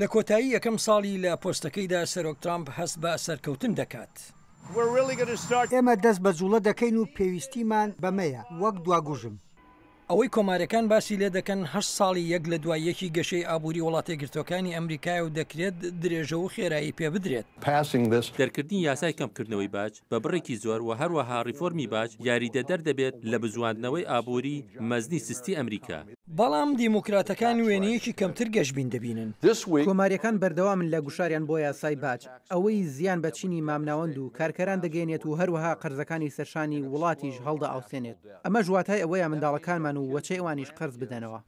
لە کۆتایی یەکەم ساڵی لە پۆستەکەیدا سەرۆک ترامپ هەست بە سەرکەوتن دەکات. ئێمە دەست بە جوڵە دەکەین و پێویستیمان بەمەیە وەک دواگوژم. ئەوەی کۆماریەکان باسی لێ دەکەن هەشت ساڵی یەک لە دوای یەکی گەشەی ئابووری وڵاتەیەکگرتووەکانی ئەمریکایە و دەکرێت درێژە و خێرایی پێ بدرێت. دەرکردنی یاسای کەمکردنەوەی باج بە بڕێکی زۆر و هەروەها ڕیفۆرمی باج یاریدەدەر دەبێت لە بزواندنەوەی ئابووری مەزنی سستی ئەمریکا. بەڵام دیموکراتەکان وێنەیەکی کەمتر گەشبین دەبینن. کۆمارییەکان بەردەوامن لە گوشاریان بۆ یاسای باج، ئەوەی زیان بە چینی مامناوەند و کارکەران دەگەیەنێت و هەروەها قەرزەکانی سەرشانی وڵاتیش هەڵدەئاوسێنێت. ئەمەش واتای ئەوەیە منداڵەکانمان و وەچەی ئەوانیش قەرز بدەنەوە.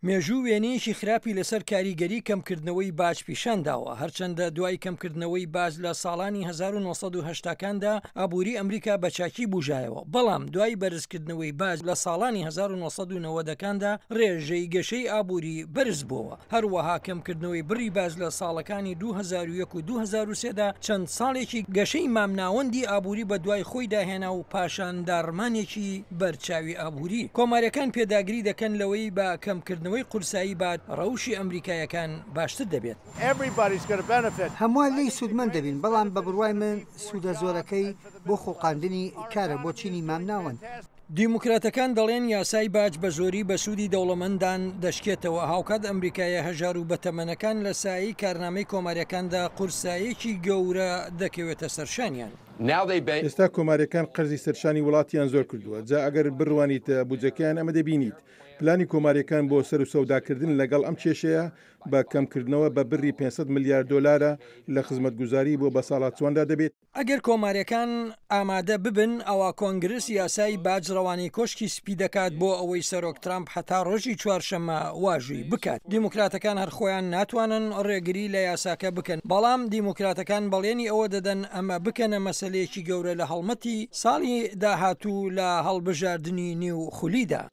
مێژوو وێنەیەکی خراپی لەسەر کاریگەری کەمکردنەوەی باج پیشان داوە، هەرچەندە دوای کەمکردنەوەی باج لە ساڵانی 1980 کاندا ئابووری ئەمریکا بە چاکی بوژایەوە، بەڵام دوای بەرزکردنەوەی باج لە ساڵانی 1990 کاندا رێژەی گەشەی ئابووری بەرزبووەوە. هەروەها کەمکردنەوەی بڕی باج لە ساڵەکانی 2001 و 2003 دا چەند ساڵێکی گەشەی مامناوەندی ئابووری بەدوای خۆیدا هێنا و پاشان داڕمانێکی بەرچاوی ئابووری. کۆمارییەکان پێداگری دەکەن لەوەی بە کەمکردنەوەی قورسایی باج ڕەوشی ئەمریکاییەکان باشتر دەبێت. هەمووان لێی سوودمەند دەبین، بەڵام بە بڕوای من سوودە زۆرەکەی بۆ خوڵقاندنی کارە بۆ چینی مامناوەند. دیموکراتەکان دەڵێن یاسای باج بە زۆری بە سوودی دەوڵەمەندان دەشکێتەوە، هاوکات ئەمریکاییە هەژار و بەتەمەنەکان لە سایەی کارنامەی کۆمارییەکاندا قورساییەکی گەورە دەکەوێتە سەر شانیان. ئێستا کۆمارییەکان قەرزی سەرشانی وڵاتیان زۆر کردووە، جا ئەگەر بڕوانیتە بودجەکەیان ئەمە دەبینیت. پلانی کۆمارییەکان بۆ سەروسەوداکردن لەگەڵ ئەم کێشەیە بە کەمکردنەوە بە بڕی 500 ملیار دۆلارە لە خزمەتگوزاری بۆ بەساڵاچوواندا دەبێت. ئەگەر کۆمارییەکان ئامادە ببن، ئەوا کۆنگرس یاسای باج ڕەوانەی کۆشکی سپی دەکات بۆ ئەوەی سەرۆک ترامپ هەتا ڕۆژی چوارشەممە واژووی بکات. دیموکراتەکان هەر خۆیان ناتوانن ڕێگری لە یاساکە بکەن، بەڵام دیموکراتەکان بەڵێنی ئەوە دەدەن ئەمە بکەنە مەسەلەیەکی گەورە لە هەڵمەتی ساڵی داهاتوو لە هەڵبژاردنی نیو خولیدا.